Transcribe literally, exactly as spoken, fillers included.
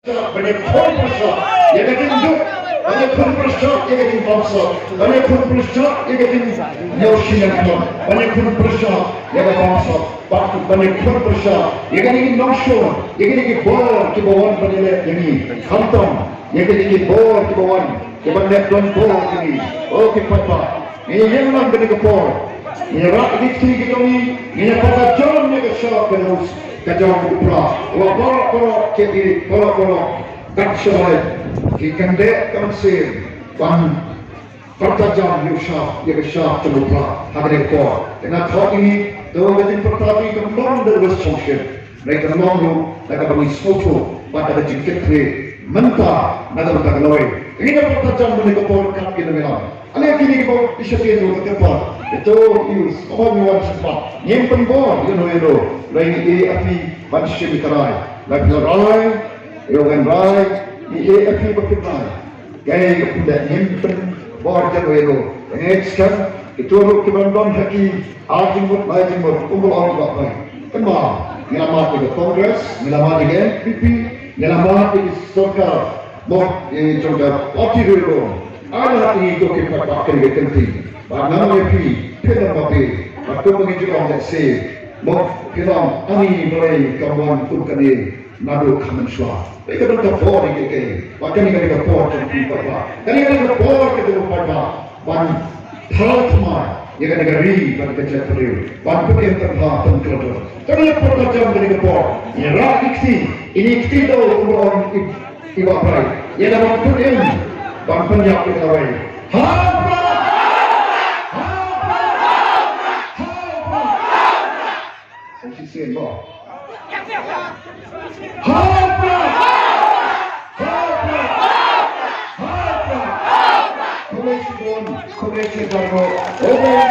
Ban ïakhun pyrshah ïa ka jingduk, ban ïakhun pyrshah ïa ka jingbamsap, ban ïakhun pyrshah ïa ka jingïoh shiliang, ban ïakhun pyrshah ïa ka bamsap, ban, ban ïakhun pyrshah ïa kine ki nongshun, ïa kine ki bor kiba wan ban ïaleh ïa ngi. Khamtam ïa kine ki bor kiba wan kiban leh don bor ïa ngi. O ki paidbah, ngi ïeng lang kane ka por, ngi rah ïa ki kti ki jong ngi, ngi ïa pyrta jam ïa ka shap ka nus ka jong u Prah. Wa baroh baroh ki, baroh baroh kat sha ba leit ki kyndit ka mynsiem ban pyrta jam ïa u shap, ïa ka shap jong u Prah ha kane ka por. Te nga khot ïa ngi, to ka jingpyrta jong ngi kam long da ka wis chongshit, hynrei kan long ruh da kaba ngi sngewthuh bad da ka jingkitkhlieh mynta na ka bynta ka lawei. Ngi ïa pyrta jam ha kane ka por kat ki nongïalam. Ale kine kiba i sha kine ruh ka kyrpad, ito ïa u, sngewbha ngi wan sha khmat, ngim pynbor ïano ïano, hynrei ngi ïeit ïa phi ban shim ïa ka rai. Lada phi la rai, ïa u ngan rai, ngi ïeit ïa phi ba phin rai. Kaei ka pynbor, ngim pynbor ïano ïano. Ngi ngeit skhem kito ruh kiban don ha ki ar jingmut lai jingmut, kumba ong i Bah Blai. Kynmaw, ngi la mad ïa ka Congress, ngi la mad ïa ka N P P, ngi la mad ïa ka sorkar, mo, eh, jong ka party ruh ruh. Ai lad ïa ngi ko ki paidbah kane ka kynti. Bad nga ong ïa phi, phin ym babe. Bad kumba ngi ju ong lehse, mo, phin ong ani balei kam wan kum kane naduh kha mynshuwa. Dei ka don ka por ïa kiei kiei. Bad kane ka dei ka por jong phi paidbah. Kane ka dei ka por ka jong u paidbah ban thaw thymmai ïa kane ka ri bad ka jaitbynriew, ban pynim pynbha pynkylla. Kane ka por ka jong kane ka por. Ïa rah ki kti, ine i kti daw kumba ong i, i Bah Blai. Ïa la ban pynim, ban pynïap ïa ka lawei. Ha u Prah! Ha u Prah! Ha u Prah! Sa shisien mo. Ha u Prah! Ha u Prah! Ha u Prah! Khublei shibun, khublei shibun.